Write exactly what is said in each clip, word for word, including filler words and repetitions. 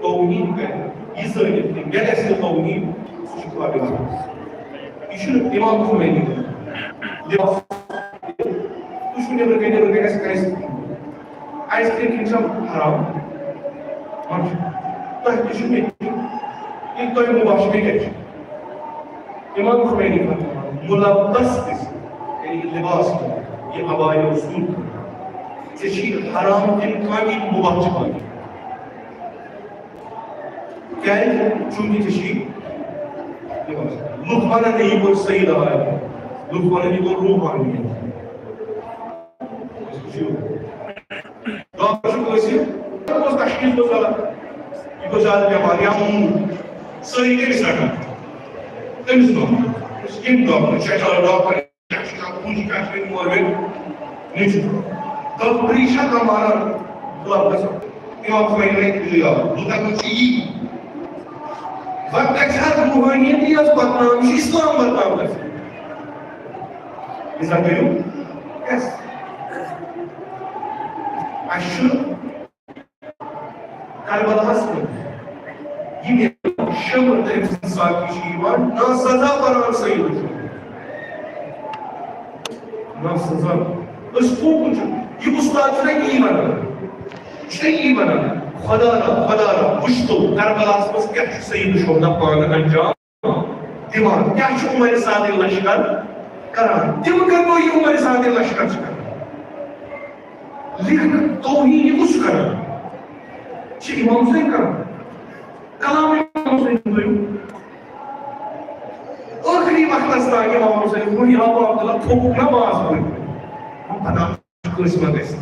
توہین کرِ، یہِ زٲنِتھ کہِ مےٚ گژھِ نہٕ توہین، سُہ چھُ قابل عمل۔ یہِ چھُنہٕ امام خمینی لباس۔ تُہۍ چھِو نیٚبرٕ کنہِ، نیٚبرٕ کنہِ آیِس کرٛیٖم، آیِس کرٛیٖم کھیٚنۍ چھا حرام؟ وَن چھُ۔ تۄہہِ تہِ چھُ مےٚ تہِ۔ ییٚلہِ تۄہہِ مُباح چھُ، مےٚ کیٛاہ چھُ؟ امام خمینی فرماوان، ملبس تہِ چھِ، یعنی یہِ لباس چھُ، یہِ عبایا و سوٹ چھُ۔ ژےٚ چھُے حرام کِنہٕ کامہِ مُباح چھُ کامہِ؟ کیٛازِ؟ چوٗنٛکہِ ژےٚ چھُے لباس۔ لُکھ وَنان، نہ، یہِ گوٚو سید آیا۔ لُکھ وَنان، یہِ گوٚو روحانیت۔ ڈاکٹر چھُ کٲنٛسہِ، اوس تشخیٖص گوٚو غلط، یہِ گوٚو زیادٕ بٮ۪مار یا موٗد، سٲری کٔمِس رَٹان؟ تٔمِس ڈاکٹر۔ یِم ڈاکٹر چھِ، اچھا، ڈاکٹر کیٛاہ چھُ کران؟ پوٗنٛجہِ کیٛاہ چھُ أمۍ مول بیٚنہِ؟ نیٚچوٗ۔ ڈاکٹری چھا کانٛہہ مانان؟ خلاف گژھان۔ امام خمینی نے کُنہِ یاد، بہٕ دَپان چھُ یی۔ وۄنۍ کَتہِ چھِ اَتھ روحانیت یہِ ٲس بدنام، یہِ چھُ اِسلام بدنام گژھان۔ مِثال کٔرِو، yes۔ اَسہِ چھُ کربلاہَس منٛز یِم شمر تٔمۍ سٕنٛدۍ ساتھی چھِ یِوان، ناسزا بنان سید حسین۔ ناسزا۔ أسۍ کوٚت چھُ؟ یہِ اُستاد چھُنہ یی وَنان۔ یہِ چھُنہ یی وَنان، خۄدا را، خۄدا را، وٕچھ تو کربلاہَس منٛز کیٛاہ چھُ سید شہدا پانہٕ انجام دِوان، کیٛاہ چھُ عمر سعدٕنۍ لشکر کران؟ تِم کَتہِ یہِ عمر سعدٕنۍ لشکر چھِ کران؟ لیکھ توہین یہِ کُس چھُ کران؟ چھِ امام حسین کران؟ کلام امام حسین تھٲیِو۔ ٲخری وقتس تام امام حسین ووٚن، یا ابا عبداللہ، تھوٚوُکھ نہ باز وۄنۍ؟ پتہ کٲنٛسہِ ما گژھِ۔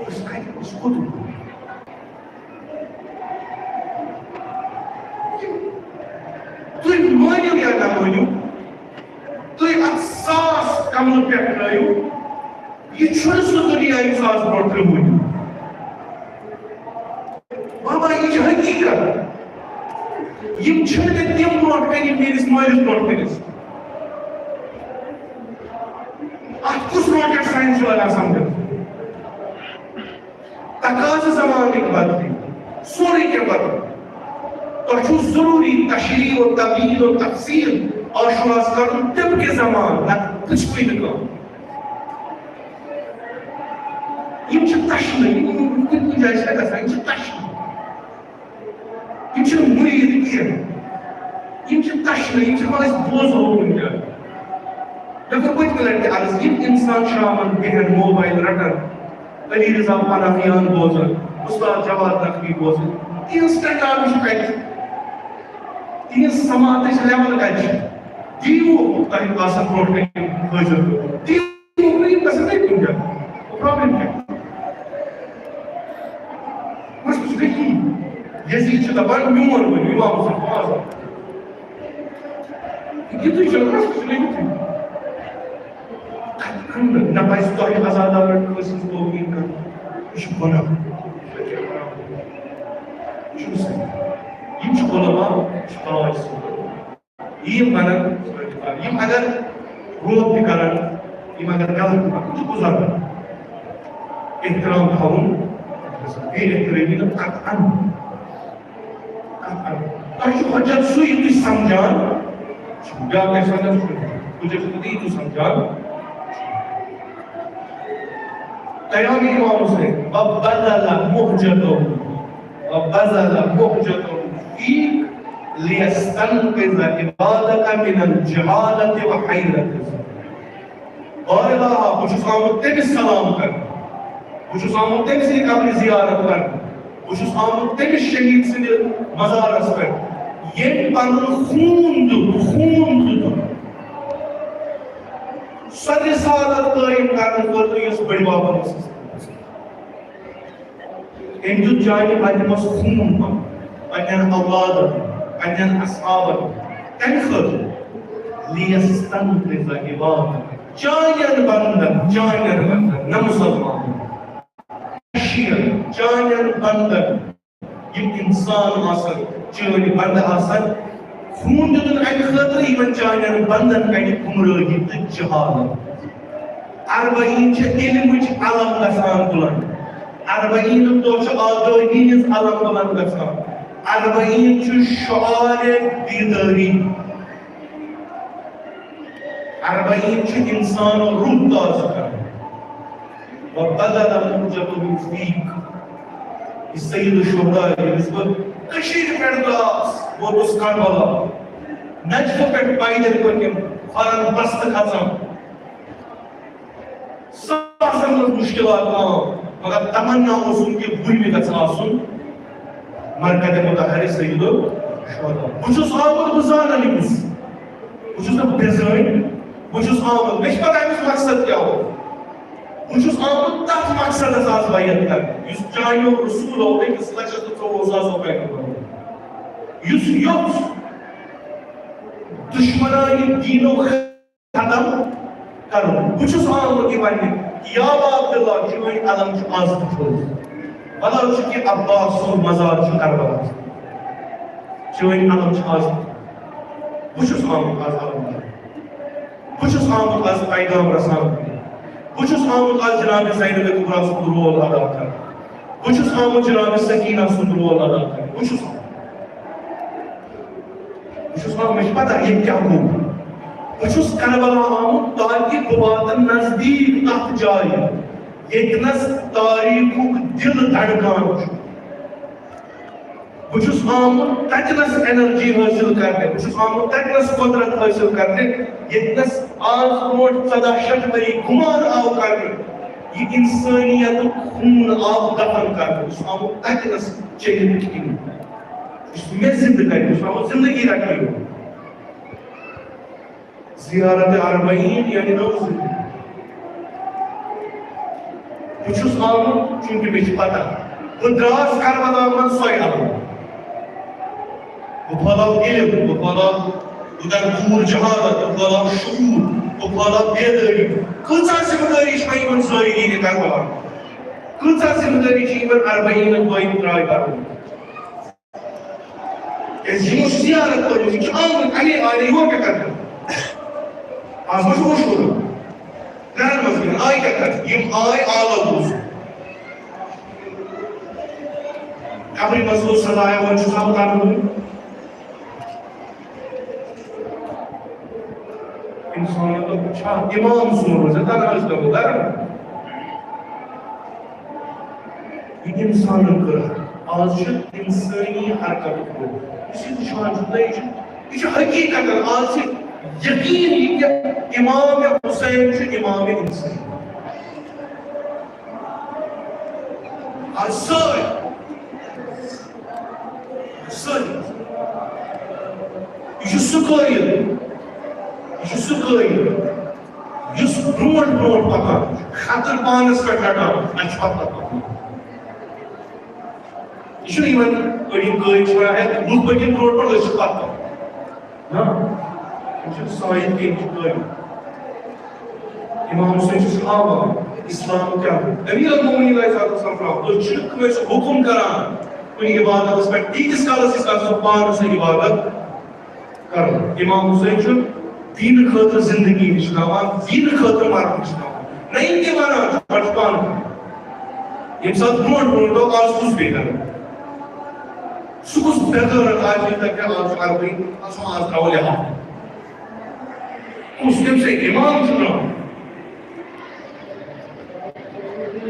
أسۍ کتہِ، أسۍ کوٚت ووت؟ تُہۍ مٲنِو یا نہ مٲنِو، تُہۍ اَتھ ساس کملہٕ پٮ۪ٹھ ترٛٲیِو، یہِ چھُنہٕ سُہ دُنیا یُس آز برونٛٹھ ترٛےٚ وُہُر۔ بابا، یہِ چھِ حقیٖقت۔ یِم چھِنہٕ مےٚ تِم برونٛٹھ کَنہِ، یِم میٲنِس مٲلِس برونٛٹھ کَنہِ ٲسۍ۔ اَتھ کُس rocket science چھُ لگان سمجھُن؟ تقاضہٕ زمانٕکۍ بدلے، سورُے کینٛہہ بدل۔ تۄہہِ چھُو ضروٗری تشریح و تبیین و تفصیل عاشوراہس کرُن طبقِ زمان، نتہٕ پرٛژھوٕے نہٕ کانٛہہ۔ یِم چھِ تشنہٕ، یِم کُنہِ کُنہِ جایہِ چھِ گژھان، یِم چھِ تشنہٕ۔ یِم چھِنہٕ مُریٖد کینٛہہ۔ یِم چھِ تشنہٕ، یِم چھِ دَپان، أسۍ بوزو کُنہِ جایہِ۔ مےٚ کوٚر پٔتمہِ لَٹہِ تہِ عرض، یِم اِنسان شامَن بیٚہن موبایِل رَٹن، علی رضا پناہیان بوزن، اُستاد جواد نقوی بوزن، تِہنٛز ٹیکنالوجی کَتہِ چھِ؟ تِہنٛز سماعتٕچ level کَتہِ چھِ؟ دیٖوُکھ تۄہہِ آسان برونٛٹھ کَنہِ حٲضِر گوٚمُت۔ دیٖوُکھ نہٕ، یِم گژھن نہٕ کُنہِ جایہِ۔ Problem کیٛاہ؟ بس، بس، یہِ یزید چھُ دَپان، میون ؤنِو، امام حسین اعظم۔ یِتُے چھُ، بس، یہِ چھُ یِتُے۔ قطعاً نہٕ، نہ پَزِ تۄہہِ عزادارَن کٲنٛسہِ ہٕنٛز توہین کَرُن۔ یہِ چھُ گۄناہ۔ یہِ چھُنہٕ صحیح۔ یِم چھِ علماء، یہِ چھُ تاج صٲب۔ یِم وَنَن، یِم اگر روب تہِ کَرَن، یِم اگر غلط تہِ کَرَن، یِم چھِ بُزرگ۔ احترام تھاوُن، بے احترٲمی نہٕ قطعاً۔ قطعاً۔ تۄہہِ چھُ حجت سُے، یہِ تُہۍ سمجھان چھِو۔ بیٛاکھ کیٛاہ چھُ وَنان؟ حجت چھُ تُہۍ، یہِ تُہۍ سمجھان۔ قیام امام حسین، وبذل مهجته، وبذل مهجته فيك ليستنقذ عبادك من الجهالة وحيرة الزمان۔ بارگاہ، بہٕ چھُس آمُت تٔمِس سلام کرنہِ، بہٕ چھُس آمُت تٔمۍ سٕنٛدِ قبرِ زیارت کرنہِ، بہٕ چھُس آمُت تٔمِس شہیٖد سٕنٛدِ مزارس پٮ۪ٹھ، ییٚمۍ پنُن خوٗن دیُت، خوٗن دیُت سۄ رسالت قٲیِم کرنہٕ خٲطرٕ، یۄس بٔڈۍ ببن ٲسٕس۔ أمۍ دیُت چانہِ بدنہِ منٛز خوٗن پنُن، پننٮ۪ن اولادن، پننٮ۪ن اصحابن۔ کمہِ خٲطرٕ؟ لِیَسْتَنْقِذَ عِبَادَهُ۔ چانٮ۪ن بندن، چانٮ۪ن بندن، نہ مُسلمانن۔ شیعن، چانٮ۪ن بندن، یِم انسان آسن، چٲنۍ بندٕ آسن، خوٗن دیُتُن امہِ خٲطرٕ، یِمن چانٮ۪ن بندن کنہِ گمرٲہی تہٕ جہالت۔ اربعین چھِ علمٕچ علم گژھان بلند۔ اربعینُک دۄہ چھُ آگٲہی ہٕنٛز علم بلند گژھان۔ اربعین چھُ شعارِ بیدٲری۔ اربعین چھُ انسان روح تازٕ کران۔ وبدل مہجته فیک۔ یہِ سید الشہداء، ییٚمِس بہٕ کٔشیٖرِ پٮ۪ٹھ درٛاس، ووتُس کربلا، نجفہٕ پٮ۪ٹھ پیدل پٔکِم، کھۄرن بستہٕ کھژان۔ ساسن منٛز مشکلات عام، مگر تمنا اوسُم کہِ بہٕ مےٚ گژھِ آسُن مرکز مطہر سید الشہداء۔ بہٕ چھُس آمُت، بہٕ زانن یہِ کُس۔ بہٕ چھُس نہٕ بے زٲنۍ، بہٕ چھُس آمُت، مےٚ چھِ پتہ أمِس مقصد کیٛاہ اوس۔ بہٕ چھُس آمُت تتھ مقصدس آز بیعت کرنہِ، یُس چانیو رسولو أکِس لچھس تہٕ ژوٚوُہ ساسو پٮ۪ٹھ کوٚرمُت۔ یُس یوٚژھ دشمنانہِ دیٖنو ختم کرُن۔ بہٕ چھُس آمُت یہِ وننہِ، یا عبداللہ، چٲنۍ علم چھِ آز تہِ تھوٚد۔ وَلہٕ چھُ کہِ عباس سُنٛد مزار چھُ کربلا۔ چٲنۍ علم چھِ آز تہِ۔ بہٕ چھُس آمُت آز علم کرُن۔ بہٕ چھُس آمُت آز پیغام رسان کرُن۔ بہٕ چھُس آمُت آز جناب زینب کبریٰ سُنٛد رول ادا کرُن۔ بہٕ چھُس آمُت جناب سکینہ سُنٛد رول ادا کرُن۔ بہٕ چھُس آمُت۔ بہٕ چھُس وَنان، مےٚ چھِ پَتہ ییٚتہِ کیٛاہ گوٚو۔ بہٕ چھُس کربلا آمُت تاکہِ بہٕ واتہٕ نزدیٖک تَتھ جایہِ، ییٚتہِ نَس تاریٖخُک دِل دھڑکان چھُ۔ بہٕ چھُس آمُت تَتہِ نَس energy حٲصِل کرنہِ، بہٕ چھُس آمُت تَتہِ نَس قۄدرت حٲصِل کرنہِ، ییٚتہِ نَس آز برونٛٹھ ژۄداہ شیٚتھ ؤری گُمان آو کرنہٕ، یہِ اِنسٲنیتُک خوٗن آو دفن کرنہٕ۔ بہٕ چھُس آمُت تَتہِ نَس چیٚنہِ کِنۍ۔ یُس مےٚ زِندٕ کرِ، بہٕ چھُس آمُت زِندگی رٹنہِ۔ زیارت اربعین یعنی نٔو زِندگی۔ بہٕ چھُس آمُت چونکہ مےٚ چھِ پتہ، بہٕ درٛاس کربلا منٛز سۄے علم۔ بہٕ پھٲلاو علم، بہٕ پھٲلاو، بہٕ کرٕ دوٗر جہالت، بہٕ پھٲلاو شعوٗر، بہٕ پھٲلاو بیدٲری۔ کۭژاہ ذمہٕ دٲری چھِ وۄنۍ یِمن زٲیرین کربلا؟ کۭژاہ ذمہٕ دٲری چھِ یِمن اربعینن دۄہن ترٛاے کرٕنۍ؟ کیازِ یِمو چھِ زیارت کٔرمٕژ، یِم چھِ آمٕتۍ اَمے آیہِ یور کیٛاہ کرنہِ؟ آز ما چھُ مشہوٗر؟ گرن منٛز گِنٛدان، آے کیٛاہ کرنہِ؟ یِم آے آلو بوزُن۔ قبرِ منٛز اوس سزایا، وۄنۍ چھُس آمُت اَنُن۔ انسانن دوٚپ، چھا امام سون روزِ، تنہا ٲسۍ تِم گرن۔ یہِ انسانن کٔر حرکت۔ آز چھُ انسٲنی حرکتُک دۄہ۔ یُس یہِ وٕچھان چھُ، نہ، یہِ چھُ، یہِ چھُ حقیقتاً، آز چھُ یقین یہِ کہِ امام حسین چھُ امام انسٲنی۔ آز سٲری، سٲری۔ یہِ چھُ سُہ قٲیِل، یہِ چھُ سُہ قٲیِل، یُس برونٛٹھ برونٛٹھ پکان چھُ، خطر پانس پٮ۪ٹھ رٹان، اَسہِ چھُ پتہٕ پتہٕ پکُن۔ یہِ چھُنہٕ یِمن أڑۍ یِم قٲیِل چھِ وَنان، ہے، لُکھ پٔکِن برونٛٹھ برونٛٹھ، أسۍ چھِ پتہٕ پتہٕ۔ نہ، یِم چھِ سٲنۍ کِنۍ چھِ قٲیِل۔ امام حسین چھُ ہاوان اسلام کیٛاہ گوٚو۔ امیر المومنین علیہ الصلوۃ والسلام فرماوان، تُہۍ چھِو کٲنٛسہِ حُکُم کران کُنہِ عبادتس پٮ۪ٹھ، تیٖتِس کالس ییٖتِس کالس سُہ پانہٕ سُہ عبادت کرو۔ امام حسین چھُ دیٖنہٕ خٲطرٕ زندگی ہیٚچھناوان، دیٖنہٕ خٲطرٕ مرُن ہیٚچھناوان۔ نہ یِم تہِ ونان چھِ، پتہٕ چھُ پانہٕ کران۔ ییٚمہِ ساتہٕ برونٛٹھ برونٛٹھ آو، آز کُس بیٚیہِ کران؟ سُہ کُس بے غیرت آز ییٚلہِ تۄہہِ کیٛاہ آز چھُ عربٕے، آز چھُ آز ترٛاوان لحاظ۔ کُس تٔمۍ سٕے امام چھُ ترٛاوان؟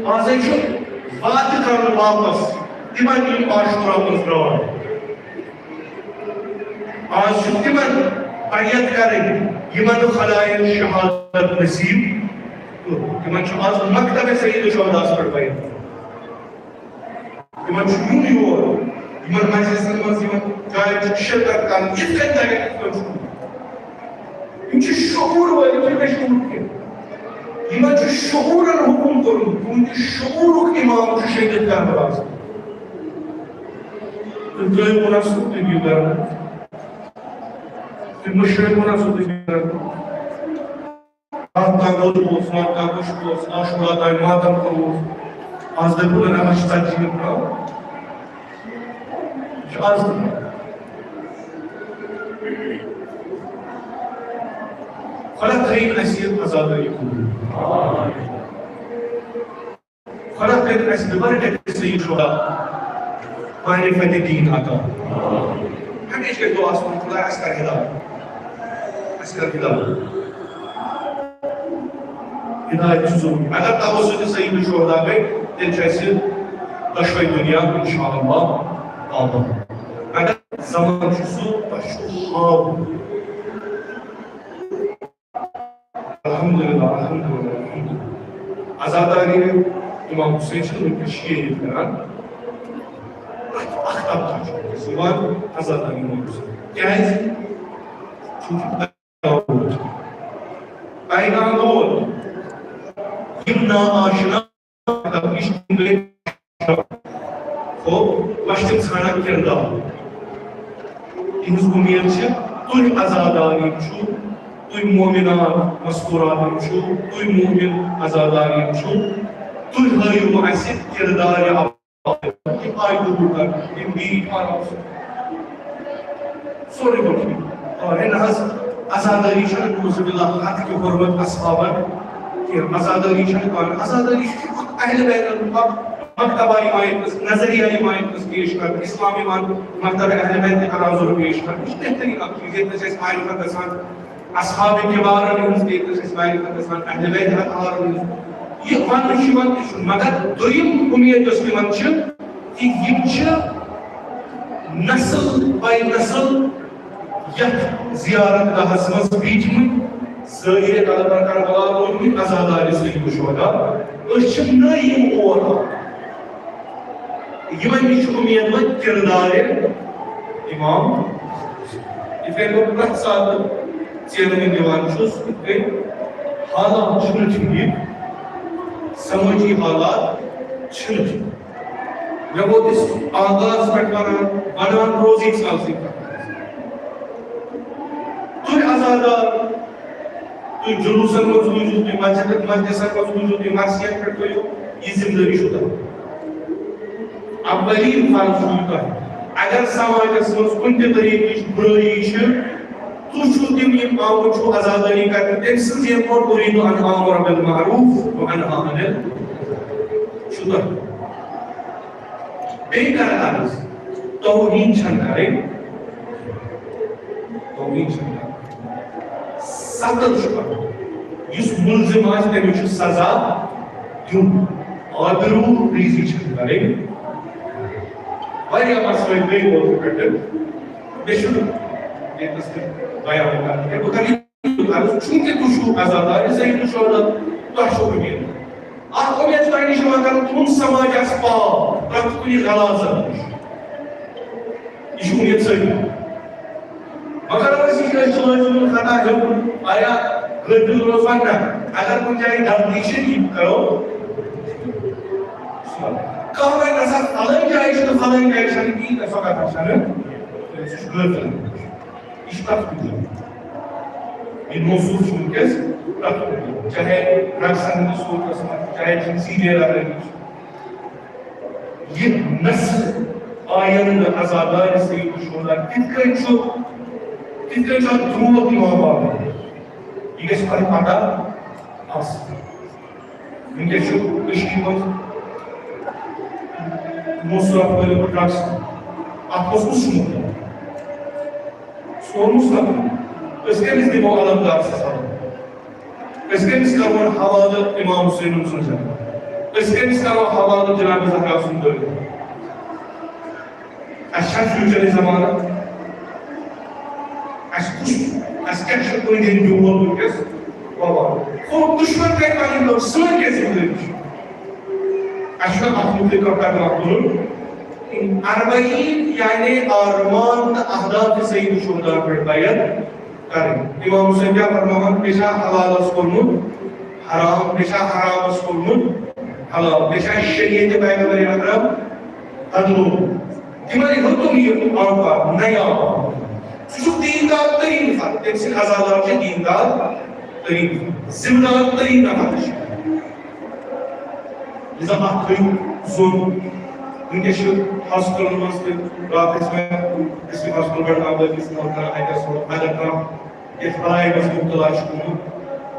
آزے چھُ وعدٕ کرُن واپس تِمن، یِم عاشورہ منٛز درٛاے۔ آز چھُ تِمن بیعت کرٕنۍ، یِمن نہٕ خدایَن شہادت نصیب کٔر۔ تِمن چھُ آز مکتبِ سید شہداہس پٮ۪ٹھ بیعت کرُن۔ یِمن چھُ یُن یور، یِمن مجلسن منٛز، یِمن جاین چھُ شرکت کرُن، یِتھ کٔنۍ تۄہہِ یِتھ کٔنۍ چھُ۔ یِم چھِ شعوٗر وٲلۍ، یِم چھِنہٕ مےٚ شعوٗر کینٛہہ۔ یِمن چھُ شعوٗرن حُکُم کوٚرمُت، تُہُنٛد یہِ شعوٗرُک اِمام چھُ شہیٖد کربلاہس منٛز۔ تُہۍ ترٛٲیِو مُناسب، تُہۍ دِیِو گرٕ۔ تُہۍ مٔشرٲیِو مُناسب، تُہۍ دِیِو گرٕ۔ راتھ تام روزٕ اوس، راتھ تام مُشُک اوس، عاشورہ تام ماتم کوٚرمُت۔ آز دَپہِ نہ، نہ، اَسہِ چھِ ژتجی یِم ترٛاوان۔ یہِ چھُ آز تہِ۔ خۄدا تھٲیِن اَسہِ یہِ عزادٲری قبوٗل۔ خۄدا کٔرِنۍ اَسہِ دُبارٕ تہِ سید شہدا معرفت دین عطا۔ ہمیشہِ گژھِ دُعاہَس منٛز، خۄدایا، اَسہِ کر ہدایت، اَسہِ کر ہدایت۔ ہدایت چھُ ضروٗری۔ اگر توسط سید شہدا گٔے، تیٚلہِ چھُ اَسہِ دۄشوے دُنیا انشاءاللہ آباد۔ اگر زمان چھُ سُہ، تۄہہِ چھُ ہاوُن۔ الحمدللہ، الحمدللہ، الحمدللہ۔ عزاداری امام حسین چھِ وٕنکیٚس شیعہ ییٚتہِ کران۔ پرٛٮ۪تھ اکھ طبقہٕ چھُ وٕنکیٚس یِوان عزاداری امام حسین۔ کیازِ؟ چونکہ پیغام ووت۔ پیغام ووت۔ یِم ناآشنا مطلب، یہِ چھُ گوٚو، وۄنۍ چھِ تِم ژھانڈان کِردار۔ تِہنٛز اُمید چھِ، تُہۍ عزادار یِم چھِو، تُہۍ مومنات مستورات یِم چھِو، تُہۍ مومن عزادار یِم چھِو، تُہۍ ہٲیِو وۄنۍ اَسہِ کِردار عبادت۔ یِم آیہِ قبوٗل کرنہٕ، یِم بیٖٹھۍ آرام سان۔ سورُے گوٚو ٹھیٖک۔ آ، ہے نہ حظ، عزاداری چھَنہٕ نعوذ باللہ حق کہِ حرمت اصحابن کینٛہہ۔ عزاداری چھَنہٕ کانٛہہ۔ عزاداری چھِ اہل بیتن ہُنٛد اکھ مکتبہ یِوان ییٚتہِ نَس، نظریہ یِوان ییٚتہِ نَس پیش کرنہٕ۔ اسلام یِوان مکتبہ اہل بیت تہِ کران ضروٗر پیش کرنہٕ۔ یہِ چھِ بہتریٖن اکھ چیٖز، ییٚتہِ نَس چھِ اَسہِ معرفت گژھان اصحاب کبارن ہٕنٛز، ییٚتہِ نَس چھِ اَسہِ معرفت گژھان اہل بیت اطہارن ہٕنٛز۔ یہِ وننہٕ چھُ یِوان، یہِ چھُنہٕ، مگر دوٚیِم اُمید یۄس تِمن چھِ، کہِ یِم چھِ نسل پے نسل یتھ زیارت گاہس منٛز بیٖٹھمٕتۍ، زٲیرِ قلبر کربلا روٗدمٕتۍ، عزادارِ سید الشہدا۔ أسۍ چھِ نٔے یِم اور آمٕتۍ۔ یِمن نِش چھُ اُمید وۄنۍ کِردارِ امام۔ یِتھ کٔنۍ بہٕ پرٛٮ۪تھ ساتہٕ ژیرٕ وۄنۍ دِوان چھُس، یِتھ کٔنۍ حالات چھِنہٕ ٹھیٖک، سمٲجی حالات چھِنہٕ ٹھیٖک۔ مےٚ ووت أسۍ آغاز پٮ۪ٹھ وَنان، وَنان روزی ژھاوسٕے کَتھ۔ تُہۍ عزادار، تُہۍ جلوٗسَن منٛز روٗزِو، تُہۍ مسجد، مجلسَن منٛز روٗزِو، تُہۍ مرثیَن پٮ۪ٹھ کٔرِو، یہِ ذمہٕ دٲری چھُو تۄہہِ۔ اولین فرض چھُ یہِ تۄہہِ۔ اگر سماجس منٛز کُنہِ تہِ طریٖقٕچ بُرٲیی چھِ، تُہۍ چھِو تِم، یِم آمٕتۍ چھِو عزادٲری کرنہِ، تٔمۍ سٕنٛز ییٚمہِ پٲٹھۍ اُریٖدُ ان آمر بالمعروف و انہا عن ال-، چھُ تۄہہِ۔ بیٚیہِ کرٕ عرض، توہین چھَنہٕ کرٕنۍ، توہین چھَنہٕ کرٕنۍ۔ سطر چھُ کرُن۔ یُس مُلزِم آسہِ، تٔمِس چھُ سزا دیُن۔ آبروٗ ریزی چھَنہٕ کرٕنۍ۔ واریاہ مسٲیِل گٔے اوترٕ پٮ۪ٹھٕ۔ مےٚ چھُنہٕ ییٚتنَس تہِ بیان کرُن کینٛہہ۔ بہٕ کرٕ یہِ عرض، چوٗنٛکہِ تُہۍ چھِو عزادارِ سید الشہدا، تۄہہِ چھو اُمید۔ اکھ اُمید چھِ تۄہہِ نِش یِوان کرنہٕ، تُہُنٛد سماج آسہِ پاک پرٛٮ۪تھ کُنہِ غلاظت نِش۔ یہِ چھِ اُمید سٲری۔ مگر أسۍ چھِ، أسۍ چھِ لٲزمُل خطا ہیوٚن، آیا غٲفِل روزان نہ؟ اگر کُنہِ جایہِ غلطی چھِ، یہِ کرو۔ کانٛہہ وَنہِ نہ سا فلٲنۍ جایہِ چھِ تہٕ فلٲنۍ جایہِ چھَنہٕ کِہیٖنۍ، نہ سۄ کَتھ چھَنہٕ۔ سُہ چھُ غٲفِل۔ یہِ چھُ پرٛٮ۪تھ کُنہِ جایہِ۔ یہِ موصوٗف چھُ وٕنکیٚس پرٛٮ۪تھ کُنہِ جایہِ۔ چاہے رقصن ہٕنٛدِس صوٗرتس منٛز، چاہے جنسی بے رغبتی چھُ۔ یہِ نسل آیندٕ عزادارِ سید الشہدا کِتھ کٔنۍ چھُ، کِتھ کٔنۍ چھُ اَتھ دروگ یِوان والنہٕ؟ یہِ گژھِ تۄہہِ پتہ آسٕنۍ۔ وٕنکیٚس چھُ کٔشیٖرِ منٛز موصوٗف اکھ وٲلِو ڈرگس۔ اَتھ منٛز کُس چھُ مُبتلا؟ سون مُستقبل۔ أسۍ کٔمِس دِمو علمدار سٕنٛز حوالہٕ؟ أسۍ کٔمِس کرون حوالہٕ امام حسین سٕنٛز جنت؟ أسۍ کٔمِس کرو حوالہٕ جناب زہرا سُنٛد دٲخلہٕ؟ اَسہِ چھا فیوٗچرٕچ ضمانت؟ اَسہِ کُس، اَسہِ کیٛاہ چھُ کُنہِ دِنہٕ بیول وٕنکیٚس وۄوان؟ گوٚو دُشمن کَرِ پَنٕنۍ کٲم، سٲنۍ کیٛاہ ذِمہٕ دٲری چھِ؟ اَسہِ چھُنہ اَتھ مُتعلِق کانٛہہ قدمہ تُلُن؟ اربعین یعنی آرمان تہٕ اہداف سید الشہدا پٮ۪ٹھ بیعت کرٕنۍ۔ امام حسین کیٛاہ فرماوان؟ مےٚ چھا حلالس کوٚرمُت حرام، مےٚ چھا حرامس کوٚرمُت حلال، مےٚ چھا شریعت پیغمبر اکرم بدلومُت؟ تِمن ہیوٚتُن یہِ آنکار، نیا آنکار۔ سُہ چھُ دیندار تریٖن فرد، تٔمۍ سٕنٛدۍ عزادار چھِ دیندار تریٖن فرد، ذمہٕ دار تریٖن نفر تہِ چھِ۔ لہذا اکھ تھٲیِو زوٚن۔ وٕنکیٚس چھِ ہاسپٹلن منٛز تہِ، راتھ ٲسۍ مےٚ ڈسٹرکٹ ہاسپٹل بڈگام وٲلۍ تہِ فون کران، اَتہِ ٲس مطلب اگر کانٛہہ یتھ کرایمس مبتلا چھُ گوٚمُت،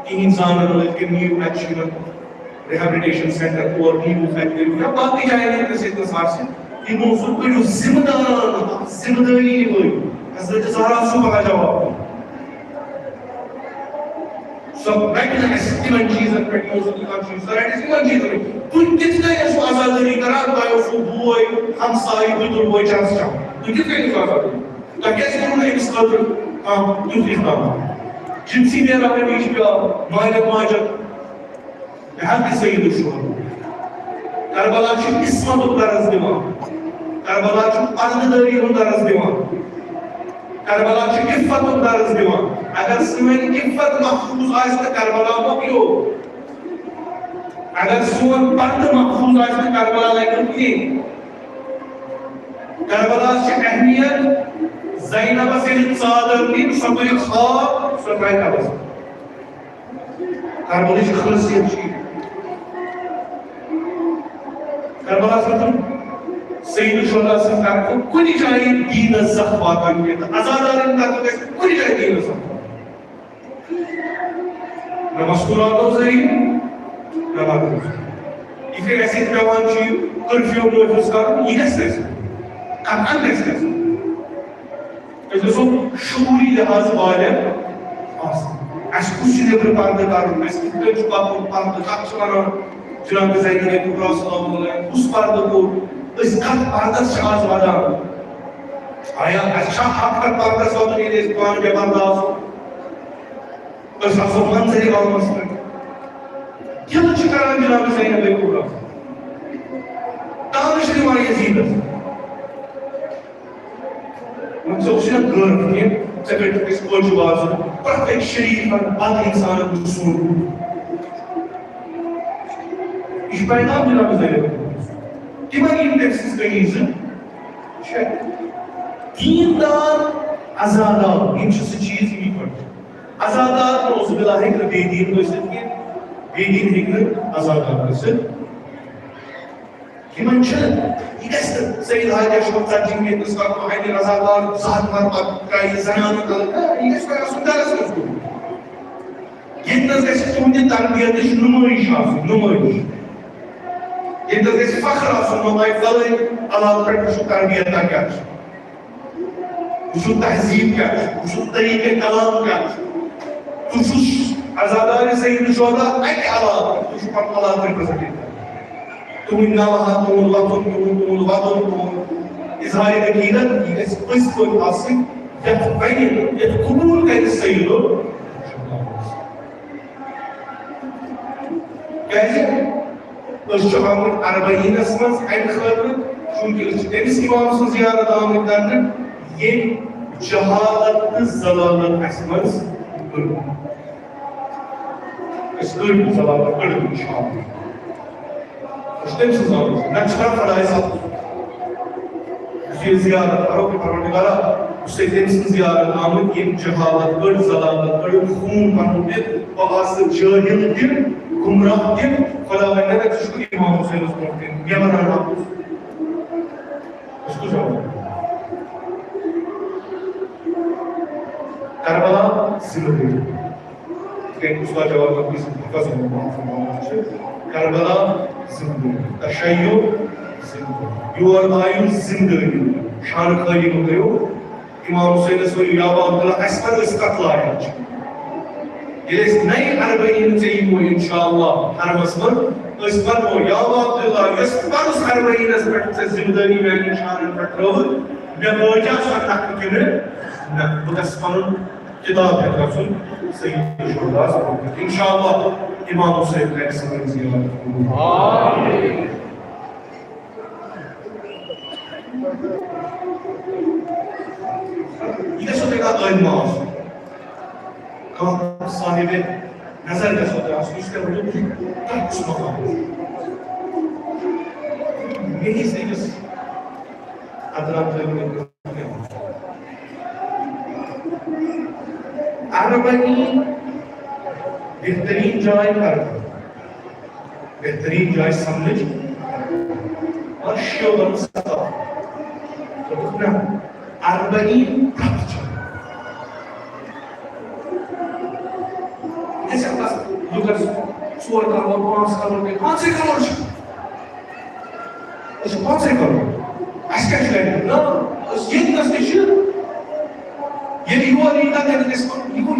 کِہیٖنۍ زانن نہٕ، أتھۍ کِنۍ نِیِو، اَتہِ چھُ یِمن ریہیبلٹیشن سینٹر اور نیٖوٕ فیکٹری یا باقٕے جایَن ییٚتہِ نَس ییٚتہِ نَس آسہِ، یِمو سۭتۍ کٔرِو ذمہٕ دارانہٕ اکھ ذمہٕ دٲری نِبٲوِو۔ حضرت زہرا سُہ پَگاہ جواب دیُن۔ سۄ رَٹہِ نہٕ اَسہِ تِمَن چیٖزَن پٮ۪ٹھ، یِمو سۭتۍ یِوان چھُ، سۄ رَٹہِ اَسہِ تِمَن چیٖزَن پٮ۪ٹھ۔ تُہۍ کِتھ کٔنۍ ٲسِو عزادٲری کران؟ تۄہہِ اوسوُ بوے، ہمسایہِ، بُزرگ بوے چرس چٮ۪وان۔ تُہۍ کِتھ کٔنۍ ٲسِو عزادٲری؟ تۄہہِ کیٛازِ کوٚروٕ نہٕ أمِس خٲطرٕ کانٛہہ تیُتھ اِقدام؟ جنسی بے رحمی چھِ پیٚوان مالٮ۪ن ماجن۔ مےٚ حظ گٔے سید الشہداء۔ کربلا چھُ عصمتُک درس دِوان۔ کربلا چھُ پردٕ دٲری ہُنٛد درس دِوان۔ کربلا چھُ عفتُک درس دِوان۔ اگر سٲنۍ عفت محفوظ آسہِ تہٕ کربلا مۄکلیو۔ اگر سون پردٕ محفوظ آسہِ تہٕ کربلا لگہِ نہٕ کِہیٖنۍ۔ کربلاہس چھِ اہمیت۔ زینبس ییٚلہِ ژادر نی، سۄ تُلہِ خاک، سۄ ترٛایہِ قبرس منٛز۔ کربلٕچ خٲصیت چھِ یہِ۔ کربلاہس منٛز چھُنہٕ سید الشہداء سٕنٛدِ طرفہٕ کُنہِ جایہِ دیٖنس زکھ واتان کینٛہہ، تہٕ عزادارن طرفہٕ گژھِ نہٕ کُنہِ جایہِ دیٖنس زکھ واتُن۔ نہ مستوراتو ذٔریعہٕ، نہ باقٕے ذٔریعہٕ۔ یِتھ کٔنۍ اَسہِ ییٚتہِ پٮ۪وان چھُ یہِ curfew نافذ کَرُن، یہِ گژھِ نہٕ اَسہِ۔ قطعاً گژھِ نہٕ اَسہِ۔ أسۍ گژھو شعوٗری لحاظہٕ بالغ آسٕنۍ۔ اَسہِ کُس چھُ نیٚبرٕ پردٕ کَرُن، اَسہِ کِتھ کٔنۍ چھُ پَکُن پردٕ، کَتھ چھِ وَنان جناب زینب کبریٰ سلام اللہ علیہا، کُس پردٕ کوٚر، أسۍ کَتھ پردَس چھِ آز وَدان؟ آیا اَسہِ چھا حق تَتھ پردَس وَدُن، ییٚلہِ أسۍ پانہٕ بے پردٕ آسو؟ أسۍ آسو منظرِ عامس پٮ۪ٹھ۔ کیٛاہ چھِ کران جناب زینب کبریٰ؟ تانہٕ چھِ دِوان یزیدس۔ وۄنۍ ژےٚ اوسُے نہ غٲر کینٛہہ، ژےٚ کَتہِ چھُکھ أسۍ کٲجہِ وازٕ؟ پرٛٮ۪تھ أکۍ شریٖفن، پرٛٮ۪تھ اِنسانن چھُ سون بُتھ۔ یہِ چھُ پیغام جناب زینب کبریٰ۔ تِمن یِم تٔمۍ سٕنٛز کٔمی زٕ چھےٚ۔ دیٖندار، عزادار، یِم چھِ سُہ چیٖز یِم یِتھ پٲٹھۍ چھِ۔ عزادار نعوذ باللہ ہیٚکہِ نہٕ بے دیٖن ٲسِتھ کینٛہہ، بے دیٖن ہیٚکہِ نہٕ عزادار ٲسِتھ۔ یِمن چھِ، یہِ گژھِ نہٕ سید حاجی اشرف ژتجی ییٚتہِ نَس کَرُن، اَتہِ عزادار زٕ ہَتھ نفر پَتہٕ ترٛایہِ زنانہٕ غلط۔ نہ، یہِ گژھِ پَتہٕ آسُن درس منٛز گوٚمُت۔ ییٚتہِ نَس گژھِ تُہنٛدِ تربیتٕچ نُمٲیِش آسٕنۍ، نُمٲیِش۔ ییٚتہِ نَس گژھِ فخر آسُن، دوٚپمَے فلٲنۍ علاقہٕ پٮ۪ٹھ وٕچھِو تربیت کیٛاہ چھِ۔ وٕچھِو تہذیٖب کیٛاہ چھُ، وٕچھِو طریٖقہ کلام کیٛاہ چھُ۔ تُہۍ چھِو عزادارِ سید الشہداء اَکہِ علاقہٕ، تُہۍ چھِو پَنُن علاقہٕ represent کران۔ تُہُنٛد نوحہ، تُہُنٛد وۄتھُن، تُہُنٛد، تُہُنٛد وَدُن، تُہُنٛد اظہارِ عقیدت، یہِ گژھِ پٔزۍ پٲٹھۍ آسٕنۍ، یَتھ وَنہِ، یَتھ قبوٗل کَرِ سید الشہداء۔ کیٛازِ؟ أسۍ چھِ آمٕتۍ اربعینس منٛز اَمہِ خٲطرٕ، چوٗنٛکہِ أسۍ چھِ تٔمِس اِمام سٕنٛز زیارت آمٕتۍ کرنہٕ، ییٚمۍ جہالت تہٕ ضلالت اَسہِ منٛز کٔڑمٕژ۔ أسۍ کٔڑۍ ضلالت، کٔڑٕم اِنشاءاللہ۔ أسۍ چھِ تٔمۍ سٕنٛز آمٕتۍ، نہ چھِ خۄداے صٲب۔ یُس یہِ زیارت کرو، پروردگارا، بہٕ چھُسے تٔمۍ سٕنٛز زیارت آمُت، ییٚمۍ جہالت کٔڑ، ضلالت کٔڑ، خوٗن پنُن تہِ، بہٕ آسہٕ جٲہِل تہِ، گمراہ تہِ، خۄدا وَنہِ، "نہ، ژٕ چھُکھ اِمام حُسینَس برونٛٹھ کَنہِ، مےٚ وَنان اَپُز۔" أسۍ کُس وَنو؟ کربلا زِندٕ گٔے۔ یِتھ کٔنۍ اُستاد جواد نقوی سٕنٛدِ حفظ اللہ تعالیٰ چھِ کربلا زِندٕ، تشیع زِندٕ، یور آیہِ زِندٕ، شان خٲلی مہٕ کٔرِو۔ اِمام حُسینَس ؤنِو، یا ابا عبداللہ، اَسہِ کَر أسۍ کَتھ لاگان چھِ؟ ییٚلہِ أسۍ نَیہِ اربعیٖن ژےٚ یِمو اِنشاءاللہ حرمَس منٛز، أسۍ وَنو، یا ابا عبداللہ، یۄس فرض اربعیٖنَس پٮ۪ٹھ ژےٚ ذِمہٕ دٲری میٛانٮ۪ن شانَن پٮ۪ٹھ ترٲوٕتھ، مےٚ بٲجا سۄ نَکھٕ کِنہٕ نہ؟ بہٕ گژھٕ پَنُن کِتاب ہٮ۪تھ گژھُن سید الشہداہَس برونٛہہ کَنہِ۔ اِنشاءاللہ اِمام حُسین کَرِ سٲنۍ زِیارت قبوٗل۔ یہِ گژھِ تۄہہِ کانٛہہ عٲلمہ آسُن، کانٛہہ صاحبِ نظر گژھِ تۄہہِ آسُن، یُس تۄہہِ ؤنِو، تُہۍ کَتھ کُس مقام؟ مےٚ ہِش أکِس حضرات عٲلمہِ اربعین بہترین جاے کربلا، بہترین جاے سمجھنٕچ، اور شیوعن ثقافت۔ دوٚپُکھ نہ، اربعین پرٛٮ۪تھ جاے۔ یہِ چھِ اَتھ لُکن ژور کَرور، پانٛژھ کَرور، پانٛژَے کَرور چھِ۔ أسۍ چھِ پانٛژَے کَرور۔ اَسہِ کیٛاہ چھُ اَتہِ؟ نہ، أسۍ ییٚتہِ نَس تہِ چھِ۔ ییٚلہِ یور یی، تَتہِ گژھِ یہِ گوٚو